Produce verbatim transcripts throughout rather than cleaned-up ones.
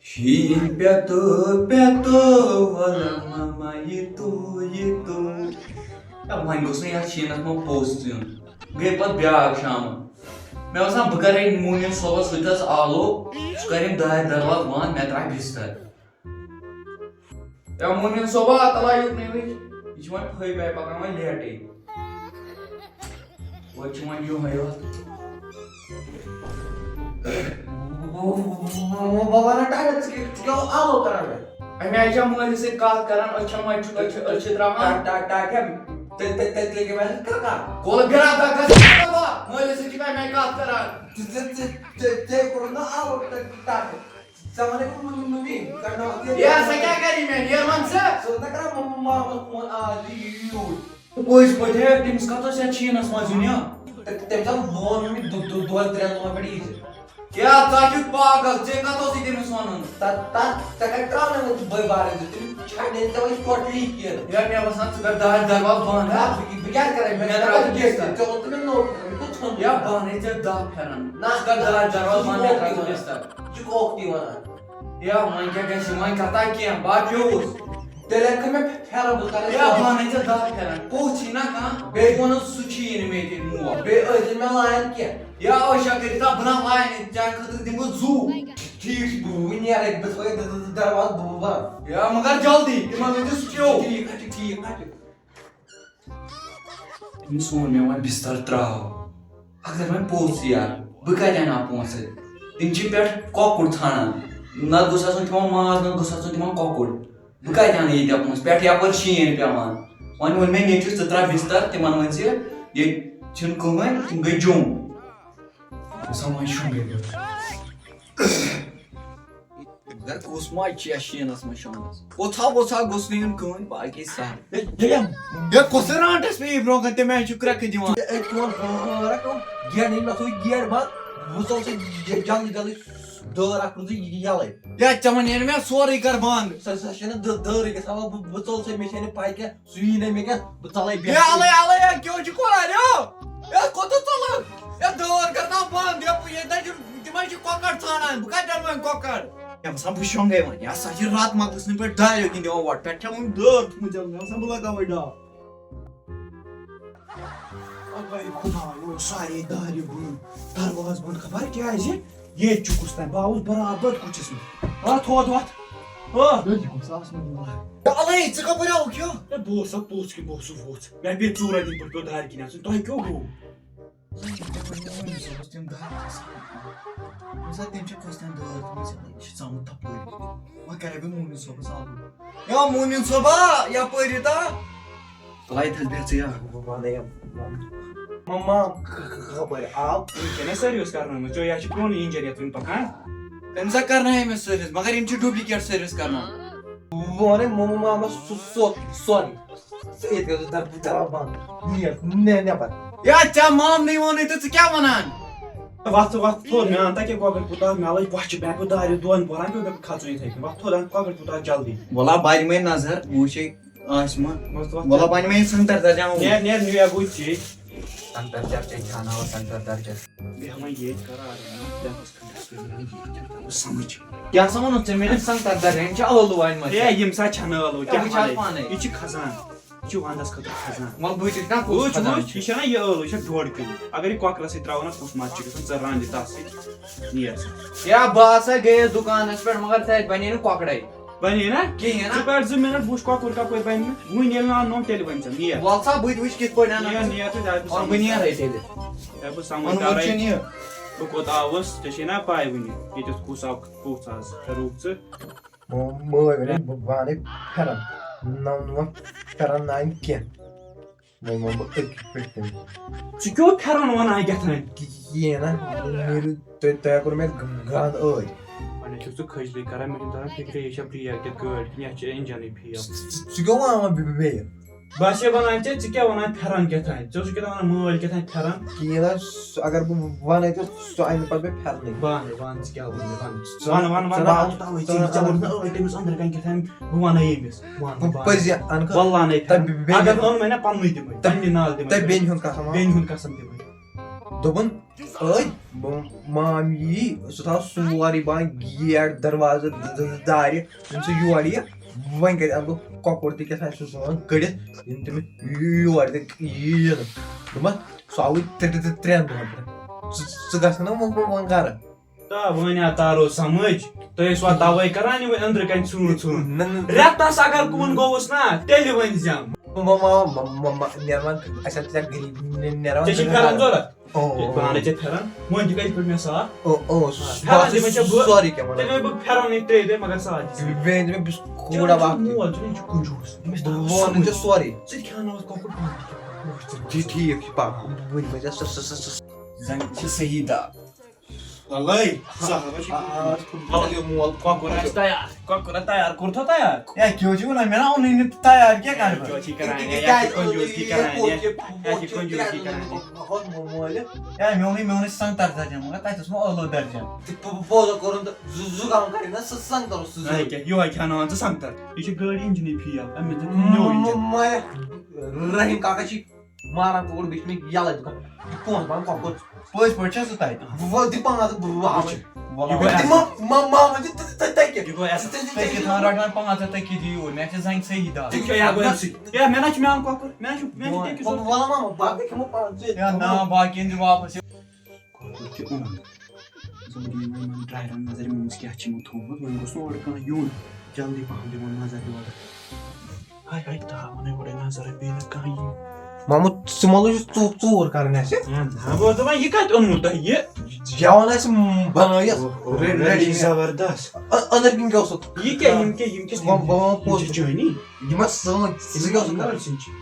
شیٖن پٮ۪تو پٮ۪تو وَلہٕ مَما یہِ تو یہِ تو۔ ہے، وۄنۍ گوٚژھ نہٕ یَتھ شیٖنَس منٛز پوٚژھ یُن۔ گٔے پَتہٕ بیٛاکھ شامَن۔ مےٚ باسان، بہٕ کَرٕ أمۍ موٗمِن صٲبَس سۭتۍ حظ آلو، سُہ کَرِ أمۍ دارِ دروازٕ بنٛد، مےٚ ترٛاوِ بِستَر۔ یا موٗمِن صٲبا، تَلہ یوٚکنُے وٕچھ، یہِ چھُ وۄنۍ پھٔہۍ پَے پَکان وۄنۍ لیٹٕے۔ وۄنۍ چھُ وۄنۍ یِہوٚے یوت۔ بابا نہ ٹاٹھے، ژٕ کیٛاہ، ژٕ کیٛاہ آلو کران مےٚ؟ اَمہِ آیہِ چھا مٲلِس سۭتۍ کَتھ کران، أسۍ چھا مَچھِ، أسۍ چھِ، أسۍ چھِ ترٛاوان۔ ٹا-، ٹا-، ٹاٹھے، تہِ، تہِ، تہِ، تہِ کیٛاہ وَنان کَکا؟ کولہٕ بیرا کَکا، مٲلِس سۭتۍ چھِ اَمہِ آیہِ کَتھ کران۔ ژےٚ، ژےٚ، ژےٚ، ژےٚ کوٚرُتھ نا آلو ٹا-، ٹاٹھے؟ ژےٚ وَنے مےٚ مٔمی، مٔمی، کَڑناوَتھ یہِ۔ یا سۄ کیٛاہ کَرِ مےٚ؟ نیر وَن ژٕ۔ سۄ ٲس نا کَران مَ-، مَ-، مامَس فون، آ، یہِ، یہِ، یوٗرۍ۔ پٔزۍ پٲٹھۍ، ہے، تٔمِس کَتھ اوس یَتھ شیٖنَس منٛز یُن، یا؟ تہٕ تٔمۍ سا ووٚن مےٚ دۄ-، دۄ-، دۄن ترٛٮ۪ن دۄہَن پٮ۪ٹھ یی زِ۔ یا، ژٕ ہا چھُکھ پاگل، ژےٚ کَتھ اوسُے تٔمِس وَنُن؟ تَتھ، تَتھ، ژےٚ کَتہِ ترٛاونَے وۄنۍ ژٕ بٔے بارٕنۍ زٕ؟ تٔمِس چھَنہٕ نہٕ ژےٚ وۄنۍ ٹوٹلی کینٛہہ۔ یا، مےٚ باسان، ژٕ کَر دارِ دروازٕ بنٛد، ہا؟ بہٕ، بہٕ کیٛاہ کَرٕ؟ مےٚ مےٚ کَتہِ ترٛاو اوس بِستَر۔ ژےٚ ووٚن تہٕ مےٚ نوٚو، مےٚ کوٚت ژھوٚن؟ یا، بہٕ اَنَے ژےٚ دَہ پھٮ۪رَن۔ نہ، ژٕ کَر دارِ دروازٕ بنٛد، مےٚ ترٛاو ژٕ بِستَر۔ یہِ چھُکھ اوکتی وَنان۔ یا، وۄنۍ کیٛاہ گژھِ، وۄنۍ کَتھ آ کینٛہہ، بہٕ ہا پیوٚوُس۔ تیٚلہِ ہٮ۪کہٕ مےٚ پھٮ۪رَن، بہٕ کَرٕ یا، بہٕ اَنَے ژےٚ دَہ پھٮ۪رَن، پوٚژھ یی نہ کانٛہہ، بیٚیہِ ووٚنُس سُہ چھُے نہٕ مےٚ ییٚتہِ مول۔ بیٚیہِ ٲسۍ زِ مےٚ لایَن کینٛہہ۔ یا، عٲشا کٔرِتھ آ، بہٕ نہ لایَن ییٚتہِ، چانہِ خٲطرٕ دِمہٕ بہٕ زُو۔ ٹھیٖک چھُ، بہٕ، بہٕ نیرٕ اَتہِ، بہٕ تھٲیِو د-، د-، د-، دروازٕ بہٕ، بہٕ بَنٛد۔ یا، مگر جلدی، تِمَن ؤنۍ زِ سُہ کھیوٚو۔ ٹھیٖک ہا چھُ، ٹھیٖک ہا چھُ۔ أمِس ووٚن مےٚ وۄنۍ بِستَر ترٛاو۔ اگر وۄنۍ پوٚژھ یی ہا، بہٕ کَتہِ اَنہٕ ہا پونٛسہٕ؟ تِم چھِ پٮ۪ٹھ کۄکُر ژھانٛڈان۔ نَتہٕ گوٚژھ آسُن تِمَن ماز، نَتہٕ گوٚژھ آسُن تِمَن کۄکُر۔ بہٕ کَتہِ اَنہٕ ییٖتیٛاہ پونٛسہٕ؟ پٮ۪ٹھ یَپٲرۍ شیٖن پٮ۪وان۔ وۄنۍ ووٚن مےٚ نیٚچوِس، "ژٕ ترٛاو بِستَر، تِمَن ؤنۍ زِ ییٚتہِ چھِنہٕ کٕہٕنۍ، تِم گٔے جوٚم۔" مےٚ سا وۄنۍ شۄنٛگے بہٕ۔ مگر کُس مَزٕ چھُ یَتھ شیٖنَس منٛز شۄنٛگنَس؟ وۄژھا وۄژھا گوٚژھ نہٕ یُن کٕہٕنۍ، باقٕے سہل۔ ہے، ییٚلہِ ہے، کُس رانٛٹَس پیٚیہِ برونٛہہ کَنہِ، تَمہِ آیہِ چھُ کرٛٮ۪کہٕ دِوان۔ ہے، چون ہٲرَکھ، گیٹ، ییٚلہِ مےٚ تھوٚو گیٹ بنٛد، بہٕ ژوٚل سُہ جلدی جلدی دٲر اَکھ کٔر ژٕ یَلَے۔ یا ژےٚ وَنیٚو مےٚ سورُے کَر بنٛد۔ سۄ، سۄ چھَنہٕ دٲ-، دٲرٕے گژھان، وۄنۍ بہٕ، بہٕ ژوٚل سۄ، مےٚ چھَنہٕ پَے کینٛہہ، سُہ یی نہٕ مےٚ کینٛہہ، بہٕ ژَلَے ہے، بیٚہتھٕے۔ اَلَے، اَلَے، ہے، کیٛاہ چھُکھ وَنان، ہے؟ ہے، کوٚت ژَلَکھ؟ ہے، دٲر کَر تام بنٛد، ہے، ییٚتہِ نَے چھِ، تِم حظ چھِ کۄکَر ژھانٛڈان، بہٕ کَتہِ اَنہٕ وۄنۍ کۄکَر؟ ہے، بہٕ سا، بہٕ شۄنٛگَے وۄنۍ، یہِ ہسا چھِ راتہٕ مۄغلَس نِش پٲٹھۍ دارِ کِنۍ دِوان وۄٹھ، پٮ۪ٹھ چھےٚ وٕنہِ دٲر تھٲومٕژ، مےٚ باسان، بہٕ لَگاوَے ڈاو۔ اَدٕ وۄنۍ خۄدایو، سارے دارِ بنٛد، دروازٕ بنٛد، خبر کیٛازِ؟ ییٚتہِ چھُ کُس تام، بہٕ آوُس برابر کُٹھِس منٛز۔ وۄتھ، وۄتھ، وۄتھ۔ ہا۔ ییٚتہِ چھُ کُس آسان؟ ہے، اَلَے، ژٕ کَپٲرۍ آوُکھ یہِ؟ ہے، بہٕ اوسا پوٚژھ کِنہٕ بہٕ اوسُس ووٚژھ؟ مےٚ پیٚیہِ ژوٗرَن ہِنٛدۍ پٲٹھۍ پیوٚو دارِ کِنۍ اَژُن، تۄہہِ کیٛاہ گوٚو؟ تٔمۍ سا تِم دارِ تہِ ژھٕنۍ۔ ییٚمہِ ساتہٕ تٔمۍ چھِ کٲنٛسہِ تام دٲر تھٲومٕژ یَپٲرۍ، یہِ چھِ ژامُت تَپٲرۍ۔ وۄنۍ کَرے بہٕ موٗمِن صٲبَس آلو۔ یا موٗمِن صٲبا، یَپٲرۍ یہِ تا۔ تَلہ یہِ تھَس بیٚہہ ژٕ یا۔ وَنَے یا۔ مَما، ک-، ک-، خبر آو۔ یہِ چھےٚ نا سٔروِس کَرنٲومٕژ؟ ژےٚ یا چھِ پرٛونُے اِنجَن یَتھ وٕنہِ پَکان۔ تٔمۍ سا کَرنٲے مےٚ سٔروِس، مگر یِم چھِ ڈُپلِکیٹ سٔروِس کَرناوان۔ وۄنۍ مَما، مَما، سُہ، سُہ، سورُے۔ ژٕ ییٚتہِ گژھ در-، دروازٕ بنٛد۔ نیر، نیر نٮ۪بر۔ یا ژےٚ مامنٕے ووٚنُے تہٕ ژٕ کیٛاہ وَنان؟ وَتھ، وَتھ تھوٚد مےٚ اَنتا کیٛاہ کۄکٕر کوٗتاہ مےٚ لٔج بۄچھِ، مےٚ پیوٚو دارِ دۄن پورَن پیوٚو مےٚ کھَژُن یِتھَے کٔنۍ۔ وَتھ تھوٚد اَن کۄکٕر کوٗتاہ جلدی۔ وَلا بَنہِ مےٚ نظر، بہٕ وٕچھے آسہِ ما۔ وَتھ، وَتھ۔ وَلا بَنہِ مےٚ یہِ سنٛگتر درجہ وۄنۍ۔ نیر، نیر، نیر، بہٕ ژےٚ۔ سنٛگتر درجہ چھِ کھیٛاناوان، سنٛگتر درجہ۔ بیٚہہ وۄنۍ ییٚتہِ کَرٕ آرام، بیٚہہ۔ سمجھ۔ کیٛاہ سا ووٚنُتھ ژےٚ؟ مےٚ چھِ سنٛگتر درجہ، یِم چھِ ٲلوٕ وَنہِ مَژٕ۔ ہے، یِم سا چھَنہٕ ٲلوٕ، ہے، کیٛاہ بہٕ چھَس وَنَے؟ پانَے۔ یہِ چھِ کھَسان، یہِ چھِ وَنٛدَس خٲطرٕ کھَسان۔ وَلہٕ بہٕ تہِ چھُس نا کُس وٕچھ، کھَسان وٕچھ، چھُ۔ یہِ چھَنہ یہِ ٲلوٕ، یہِ چھےٚ ڈۄڈ کِلوٗ۔ اگر یہِ کۄکرَسٕے ترٛاوو نا، کُس مَزٕ چھُ گژھان؟ ژٕ رَن یہِ تَتھ سۭتۍ، نیر سا۔ یا بہٕ ہسا گٔیَس دُکانَس پٮ۪ٹھ، مگر تَتہِ بَنے نہٕ کۄکرَے۔ بَنے نا؟ کِہیٖنۍ نا۔ ژٕ پٮ۪ٹھ زٕ مِنَٹ، بہٕ وٕچھ کۄکُر کَپٲرۍ بَنہِ مےٚ۔ وٕنۍ ییٚلہِ نہٕ اَننو، تیٚلہِ ؤنۍ زِ نیر۔ وَلہٕ سا، بہٕ تہِ وٕچھ کِتھ پٲٹھۍ اَنَکھ نیر، ژٕ۔ نیر تہٕ زیادٕ وَلہٕ بہٕ نیرَے تیٚلہِ۔ ہے، بہٕ سمجھ ووٚنمُت تَرے۔ چھُنہٕ یہِ۔ بہٕ کوٚت آوُس، ژےٚ چھے نا پَے وٕنہِ، ییٚتٮ۪تھ کُس آو، کُس آز، کَرُکھ ژٕ؟ مو-، مٲلۍ وَنہِ بہٕ، بہٕ اَنَے پھٮ۪رَن۔ نَو نُمَتھ پھٮ۪رَن نہٕ اَنہِ کینٛہہ۔ وۄنۍ وَنہٕ بہٕ أتھۍ پٮ۪ٹھ تٔمِس۔ ژٕ کیٛاہ پھٮ۪رَن وَنان کیٛاہ تام؟ کِہیٖنۍ نہ، نیٖرِو تُہۍ، تۄہہِ کوٚر مےٚ گَن ٲدۍ۔ وۄنۍ ٲسِو ژٕ کھٔج لٔگۍ کَران، مےٚ چھُنہٕ تَران فِکرِ، یہِ چھا برٛیک کِنہٕ گٲڑۍ کِنہٕ یَتھ چھِ اِنجَنٕے فیل۔ ژٕ، ژٕ کیٛاہ وَنان وۄنۍ بے-، بیٚیہِ؟ بہٕ ہسا وَنان ژےٚ، ژٕ کیٛاہ وَنان پھٮ۪رَن کیٛاہ تام؟ ژےٚ اوسُکھ کیٛاہ تام وَنان مٲلۍ کیٛاہ تام پھٮ۪رَن؟ کِہیٖنۍ نہ، سُہ اگر بہٕ وَنَے تہٕ سُہ اَنہِ پَتہٕ مےٚ پھٮ۪رنٕے۔ وَن، وَن، ژٕ کیٛاہ ووٚن مےٚ، وَن۔ ژٕ وَن، وَن، وَن، ژٕ بہٕ وَن۔ آوُس تَوَے ژےٚ نِش، ژےٚ ووٚنُتھ نہ ٲدۍ تٔمِس أنٛدرٕ کَنہِ کیٛاہ تام، بہٕ وَنَے ییٚمِس، وَن، بہٕ وَن۔ پٔزۍ اَنہٕ کھا-، وَللہ نَے پھٮ۪رَن۔ تۄہہِ بے-، بے-، اگر نہٕ اوٚن مےٚ نہ پَننُے دِمَے، تۄہہِ، پَننہِ نالہِ دِمَے۔ تۄہہِ بیٚنہِ ہُنٛد قسم ہا؟ بیٚنہِ ہُنٛد قسم دِمَے۔ دوٚپُن، أدۍ، ب-، مام یی، سُہ تھاو سورُے بنٛد، گیٹ، دروازٕ، د-، د-، دارِ، یِم سُہ یور یہِ، وۄنۍ کَتہِ اَنہٕ بہٕ کۄکُر تہِ کیٛاہ تھام، سُہ سُہ وَنان کٔڑِتھ، یِم تٔمِس یور تہِ یِیہِ نہٕ۔ دوٚپمَس، سُہ آوُے ترٛےٚ، ترٛےٚ، ترٛٮ۪ن دۄہَن پٮ۪ٹھ۔ ژٕ، ژٕ گژھ نہ وۄنۍ، وۄنۍ، وۄنۍ گَرٕ۔ تا وۄنۍ آ تارو سمجھ، تُہۍ ٲسوا توے کران یِمن أنٛدرٕ کنہِ ژھوٗنٛٹھ ژھوٗنٛٹھ؟ نہ، نہ، نہ۔ رٮ۪تس اگر کُن گوٚوُس نا، تیٚلہِ ؤنۍ زٮ۪م۔ مہ-، مہ-، مہ-، مہ-، مہ-، مہ-، نیران، اَسہِ حظ چھِ ژےٚ غریٖب، نہ، نیران ژےٚ چھِ زٕ پھٮ۪رن ہزار۔ ضوٚرتھ؟ او، او، تیٚلہِ بہٕ اَنَے ژےٚ پھٮ۪رن، وۄنۍ تہِ کَتہِ پٮ۪ٹھ مےٚ ساکھ؟ او، او، آ، سُہ پھٮ۪رن بَس دِمَے ژےٚ بہٕ۔ سورُے کینٛہہ وَنان۔ تیٚلہِ دِمَے بہٕ پھٮ۪رنٕے ترٛیٚیہِ دۄہہِ، مگر ساکھ دِژ مےٚ۔ وۄنۍ دِمَے بہٕ چھُس کوٗڑا ژےٚ وَنان چھُ واکھ۔ مول، ژٕ چھُنہٕ، یہِ چھُ کنجوٗس۔ أمِس دَپان ووٚن ژےٚ سورُے۔ ژٕ تہِ کھیٛاوٕناوَتھ کۄکُر پانہٕ تہِ کھیٛاوٕناوَتھ۔ ٹھیٖک، ٹھیٖک چھُ پَکھ۔ وۄنۍ دِمَے ژےٚ سُہ، سُہ، سُہ، سُہ۔ زَنٛگ چھِ صحیح دَگ۔ لَلَے، آ، سہلٕے چھُ آ، آ، یہِ مول۔ کۄکُر آسہِ تیار، کۄکُر آسہِ تیار، کوٚرتھا تیار؟ ہے، کیٛاہ چھُکھ وَنان؟ مےٚ نا اوٚنُے نہٕ تیار کینٛہہ کَرٕ بہٕ۔ کیٛاہ چھِ کَران؟ ہے، یہِ چھِ کنجوٗسی کَران، یہِ، یہِ چھِ کنجوٗسی کَران۔ ہے، مےٚ اوٚنُے، مےٚ اوٚنُے سنٛگتر درجن، مگر تَتہِ اوس مےٚ ٲلوٕ درجن۔ تہٕ پو-، پوزو کوٚرُن تہٕ زُ-، زُکام کَرِ نا سُہ سنٛگتر اوس سُہ ہے، زُکام۔ کیٛاہ، یِہوٚے کھیٛاوناوان ژٕ سنٛگتر؟ یہِ چھُ گٲڑۍ اِنجِنٕے فیل، أمِس دیُت نہٕ نوٚو اِنجِن۔ م-، م-، رحیم کاکا چھِ ماران کوٗر، بیٚیہِ چھُ مےٚ یَلَے دُکان۔ یہِ پونٛسہٕ بَنان کۄکُر۔ پٔزۍ پٲٹھۍ چھا سُہ تَتہِ؟ وۄنۍ دِ پانٛژھ ہَتھ، بہٕ ہاوَے۔ وٕچھ۔ وَلہٕ دِ وۄنۍ ما-، ما-، ما-، وۄنۍ دِ تَتہِ، تَتہِ، تَتہِ کیٛاہ؟ یہِ گوٚو اَسہِ۔ تَتہِ، تَتہِ، تَتہِ تَتہِ کیٛاہ تھاوان رَٹان پانٛژھ ہَتھ تَتہِ کیٛاہ دِیِو؟ مےٚ چھِ زَنٛگہِ صحیح دَگ۔ ژٕ کیٛاہ یَپٲرۍ سٕے؟ ہے، مےٚ نہ چھُ میٛانہِ کۄکُر، مےٚ نہ چھُ، مےٚ نہ چھُ وۄنۍ، ٹیٚکہِ ضوٚرَتھ۔ وَلہٕ ما، ما، باقٕے کھٮ۪مو پانہٕ ژٕ۔ ہے، نہ، باقیَن دِ واپَس۔ کۄکُر تہِ اوٚن۔ ژٕ وَن یِمَن ڈرٛایورَن نظر، یِمَن منٛز کیٛاہ چھِ یِمو تھوٚومُت۔ وۄنۍ گوٚژھ نہٕ اورٕ کانٛہہ یُن۔ جلدی پَہَم دِمَن نظر یورٕ۔ ہاے ہاے، تاوَن ہے اورَے نظر، بیٚیہِ نہٕ کانٛہہ یی۔ محمود، ژٕ ما لوٚگُس ژو-، ژوٗر کَرٕنۍ اَسہِ؟ ہے نہ، بہٕ اوسُس دَپان، یہِ کَتہِ اوٚنمُت تۄہہِ یہِ؟ گٮ۪وَن آسہِ بَنٲیِتھ، اوہ، اوہ، رے-، ریڈی۔ زبردست۔ أ-، أنٛدٕرۍ کِنۍ گوٚو سُہ۔ یہِ کیٛاہ، یِم کیٛاہ، یِم کیٛاہ، بہٕ، بہٕ وَنہٕ یِم پوٚز۔ چھِ چٲنی؟ یِم ٲسۍ سٲنۍ، ژٕ کیٛاہ اوسُکھ کَران؟ سٲنۍ چھِ۔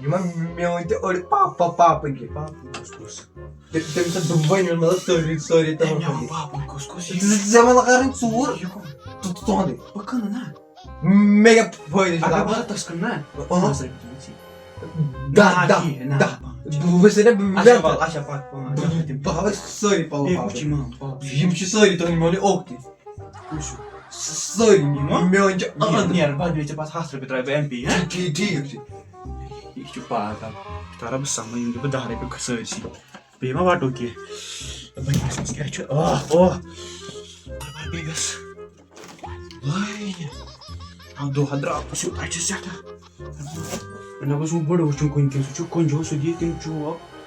یِمَن میٛٲنۍ تہِ أڑۍ پاپہٕ، پاپہٕ، پاپہٕ گٔے۔ پاپہٕ کُس کُس؟ تٔمۍ، تٔمۍ سُنٛد دوٚپ وۄنۍ یُن مطلب سٲری، سٲری ہے، تَمام مےٚ ووٚن سٲری۔ پاپہٕ کُس کُس؟ یہِ ژٕ ژےٚ وَلہٕ کَرٕنۍ ژوٗر، یہِ کَم؟ تہٕ تُہُنٛدُے۔ بہٕ کٕنہٕ نا۔ مےٚ کیٛاہ فٲیدٕ چھُ اگر تَتھ بہٕ منٛز؟ ہَتَس کٕنہٕ نا، اۭں۔ پانٛژھ رۄپیہِ دِمَے ژےٚ۔ دَہ، نہ، دَہ، کِہیٖنۍ، نہ، دَہ۔ پانٛژھ۔ بہٕ وٕچھٕ نا، مےٚ اچھا، وَلہٕ، اچھا، پَتہٕ پانٛژھ، دَہ رۄپیہِ دِمہٕ۔ بہٕ ہاوَے سٲری پَلو بیٚیہِ پَلو۔ کُس چھِ یِم پاپہٕ؟ یِم چھِ سٲری تُہٕنٛدۍ میٛٲنۍ اوکتی۔ کُس چھُ؟ س-، سٲری۔ یِمو؟ میٛٲنۍ چھِ نیر، اَہَن۔ نیر، پَتہٕ دِمَے ژےٚ پَتہٕ ہَتھ رۄپیہِ ترٛاوٕ بہٕ ایم پے، ہہ؟ ٹھیٖک، ٹھیٖک، ٹھیٖک چھُ۔ یہِ چھُ پاگل۔ تَرا بہٕ سَمٕجھ، یِم دِمہٕ بہٕ دَہ رۄپیہِ سٲرسٕے۔ بیٚیہِ ما وَٹو کینٛہہ؟ بَنیَس منٛز کیٛاہ چھُ؟ آہ، اوہ۔ بَر، بَر، بیٚیہِ گژھ۔ وٲے۔ اَتھ دۄہ درٛاو پَتہٕ سیوٚد، اَتہِ چھِ سٮ۪ٹھاہ۔ مےٚ گوٚژھ وۄنۍ بٔڑٕ وٕچھُن کُنہِ کِنۍ، سُہ چھُ کُنجوٗ، سُہ دِیہِ تِم چوب۔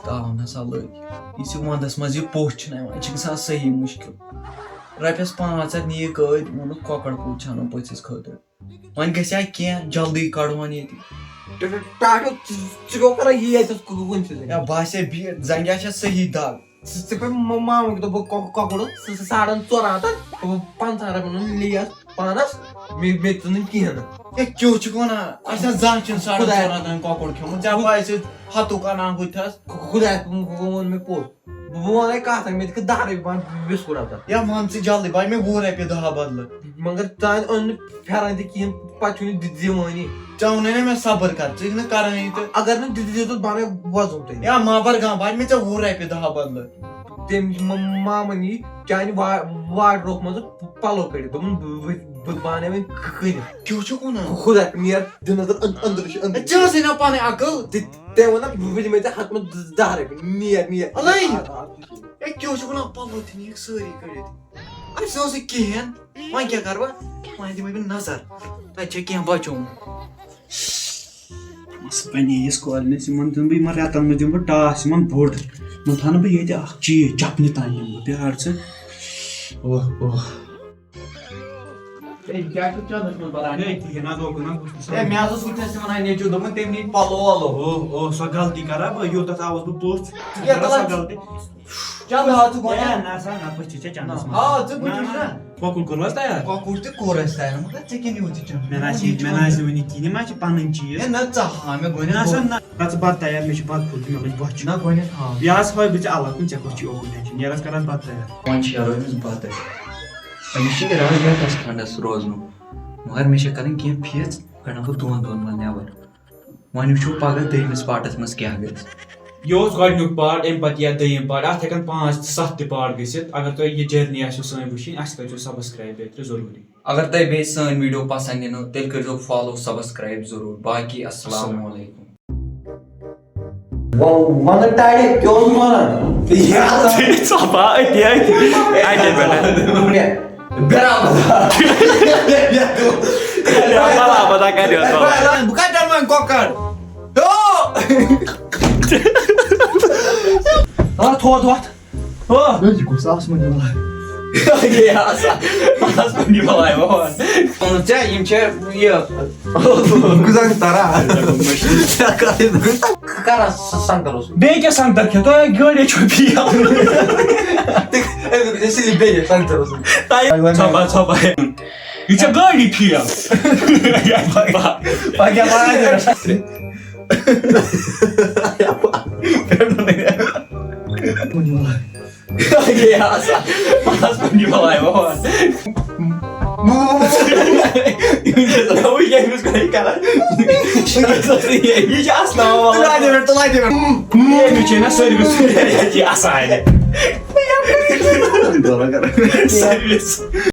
تاو نہ سا لٔگۍ۔ یہِ چھِ وَندَس منٛز یہِ پوٚژھ چھُنہٕ یِوان، یہِ چھِ گژھان صحیح مُشکِل۔ رۄپیَس پانٛژھ ہَتھ نِیہِ کٔڑۍ، ووٚنُکھ کۄکَر پوٗت چھِ اَنُن پٔژھِس خٲطرٕ۔ وۄنۍ گژھِ ہا کینٛہہ جلدی کڑہون ییٚتہِ۔ ٹا-، ٹا-، ٹاٹھو، ژٕ، ژٕ کیٛاہ کران یی ییٚتٮ۪تھ کُ-، کُنہِ سۭتۍ؟ یا باسے بِہِتھ، زنگہِ آسہِ ہا صحیح دگ۔ ژٕ، ژٕ پے مہ-، مامُک دوٚپُکھ کۄ-، کۄکُر اوٚن، ژٕ، ژٕ ساڑن ژور ہتن، پنٛژاہ رۄپین اوٚن لیس پانس، مےٚ، مےٚ ژٕ نہٕ کِہیٖنۍ نہٕ۔ ہے، کیٛاہ چھُکھ ونان؟ اَسہِ آسہِ زانٛہہ چھُنہٕ ساڑن خۄدایا۔ ژور ہتن کۄکُر کھیوٚمُت، ژےٚ باسہِ ہتُک انان ہُتہِ تھَس۔ خۄ-، خۄدایَس، ووٚن مےٚ پوٚز۔ بہٕ وَنَے کَتھ اَکھ، مےٚ دِ کانٛہہ دَہ رۄپیہِ پَنُن بِسکوٗٹ اَتھ۔ یا وَن ژٕ جلدی، بہٕ، مےٚ وُہ رۄپیہِ دَہ بدلہٕ۔ مگر ژٕ أنۍ نہٕ پھٮ۪رَن تہِ کِہیٖنۍ، پَتہٕ چھُے نہٕ دِ-، دِوٲنی۔ ژےٚ ووٚنُے نہ مےٚ صبر کَر، ژٕ چھُکھ نہٕ کَرٲنی تہٕ۔ اگر نہٕ دِ-، دِ-، دِتُتھ بَنٲے وۄزُم تیٚلہِ۔ یا مَبر گام، بہٕ، مےٚ ژےٚ وُہ رۄپیہِ دَہ بدلہٕ۔ تٔمۍ، مہ-، مامَن یی چانہِ وا-، واڈروب منٛزٕ پَلو کٔڑِتھ۔ دوٚپُن، بہٕ، بہٕ، بہٕ، بہٕ اَنَے وۄنۍ کٔرِتھ۔ کیٛاہ چھُکھ وَنان؟ خۄدا، نیر، دِ نظر أن-، أنٛدرٕ چھِ أنٛدرٕ۔ ہے، ژےٚ ٲسٕے نہ پَنٕنۍ عقل۔ تہِ-، تٔمۍ ووٚن نہ، بہٕ دِمَے ژےٚ ہَتھ منٛز دَہ رۄپیہِ، نیر، نیر۔ اَلَے۔ آ، آ، آ۔ ہے، کیٛاہ چھُکھ وَنان؟ پَلو تہِ نِیِکھ سٲری کٔڑِتھ۔ اَسہِ اوس نہٕ کِہیٖنۍ۔ وۄنۍ کیٛاہ کَرٕ بہٕ؟ وۄنۍ دِمَے بہٕ نظر۔ تَتہِ چھےٚ کینٛہہ بَچومُت۔ مَس بَنے یِس کالنِس، یِمَن دِمہٕ بہٕ، یِمَن رٮ۪تَن منٛز دِمہٕ بہٕ ٹاس، یِمَن بوٚڑ۔ یِمَن تھاونہٕ بہٕ ییٚتہِ اَکھ چیٖز، چَپنہِ تام یِمہٕ بہٕ۔ پیار ژٕ۔ اوہ، اوہ۔ ہے، یہِ کیٛاہ چھُکھ چَندَس منٛز بَران؟ ہے، کِہیٖنۍ نہ حظ، اوکُن حظ، بہٕ چھُس نہٕ اے، مےٚ حظ اوس وٕنکیٚنَس تہِ وَنان نیٚچوٗ، دوٚپُن تٔمۍ نی پَلو وَلو۔ اوہ، اوہ، سۄ غلطی کَرا بہٕ، یوٗتاہ تھاوَس بہٕ پوٚژھ؟ ژٕ کیٛاہ کَرا سۄ غلطی؟ غلطی؟ چنٛدٕ ہاو ژٕ گۄڈٕ۔ ہے، نہ سا، نہ، پٔژھِس چھےٚ چنٛدَس نہ، منٛز۔ ہاو ژٕ نہ، بٕتھِس نہ۔ نہ۔ کۄکُر کوٚروٕ حظ تیار؟ کۄکُر تہِ کوٚر اَسہِ تیار، مگر ژےٚ کیٛاہ نیوٗتھ یہِ چنٛدٕ؟ مےٚ نہ حظ چھِ، مےٚ نہ حظ چھِ وٕنہِ کِہیٖنۍ، یِم حظ چھِ پَنٕنۍ چیٖز۔ ہے، نہ، ژٕ ہاو مےٚ گۄڈٕنٮ۪تھ ہے، نہ سا، گۄڈٕ۔ نہ، ژٕ بَتہٕ تیار، مےٚ چھِ بَتہٕ پھوٚل کھیوٚن، مےٚ لٔج بۄچھِ۔ نہ، گۄڈٕنٮ۪تھ ہاو۔ یہِ حظ ہٲوۍ بہٕ ژےٚ علاقہٕ، ژےٚ کوٚت چھُے اوکُن ہیٚچھُن، نیرَس کَرَس بَتہٕ تیار۔ وۄنۍ شیرو أمِس بَتہٕ۔ أمِس چھِ یہِ راز رٮ۪تَس کھنٛڈَس روزنُک، مگر مےٚ چھےٚ کَرٕنۍ کینٛہہ فیٖژ، کَڑان بہٕ دۄن دۄہَن منٛز نٮ۪بَر۔ وۄنۍ وٕچھو پگاہ دوٚیمِس پارٹَس منٛز کیٛاہ گژھِ۔ یہِ اوس گۄڈٕنیُک پارٹ، اَمہِ پَتہٕ یِیہِ دوٚیِم پارٹ۔ اَتھ ہٮ۪کَن پانٛژھ تہِ سَتھ تہِ پارٹ گٔژھِتھ۔ اگر تۄہہِ یہِ جٔرنی آسِوٕ سٲنۍ وٕچھِنۍ، اَسہِ کٔرۍزیو سبسکرایب بیٚیہِ تہِ ضروٗری۔ اگر تۄہہِ بیٚیہِ سٲنۍ ویٖڈیو پَسنٛد یِنو، تیٚلہِ کٔرۍزیو فالو، سبسکرایب ضروٗر۔ باقی السلام السلام۔ علیکم۔ وَنہٕ ٹاڑِ کیٛاہ اوس وَنان؟ یاد ژھۄپہٕ ہا أتی، أتی۔ اَتہِ پٮ۪ٹھ۔ برابر۔ برابر، پَتہ کَتہِ اوس وَنان۔ بہٕ کَتہِ اَنہٕ وۄنۍ کۄکَر؟ آ، تھوٚد وۄتھ۔ آ۔ مےٚ چھِ گوٚژھ آسمٲنی بَلاے۔ یے آسان۔ آسمٲنی بَلاے، وَن۔ ووٚنُتھ ژےٚ، یِم چھِ یہِ۔ بہٕ کُس اَکھ تَران؟ کَران سَنٛگتَر اوسُس۔ بیٚیہِ کیٛاہ سَنٛگتَر کھیوٚو؟ تۄہہِ گٲڑۍ چھو فیل۔ تُہۍ، أمۍ دوٚپ، "ژےٚ سِلی بیٚیہِ سَنٛگتَر اوسُس۔" تۄہہِ ژھۄپہٕ، ژھۄپہٕ۔ یہِ چھےٚ گٲڑی فیل۔ پَکھ کیٛاہ پَران چھِ؟ یے آسان۔ پَتہٕ آسہٕ کُنہِ بَلاے وَوان۔ نوٚوُے ییٚمِس گۄڈٕ کران۔ یہِ چھِ اَسناوان وَوان۔ تُلان دِمے، تُلان دِمے۔ ییٚمِس چھِ نہ سٔروِس، یہِ چھِ اَسان۔ سٔروِس۔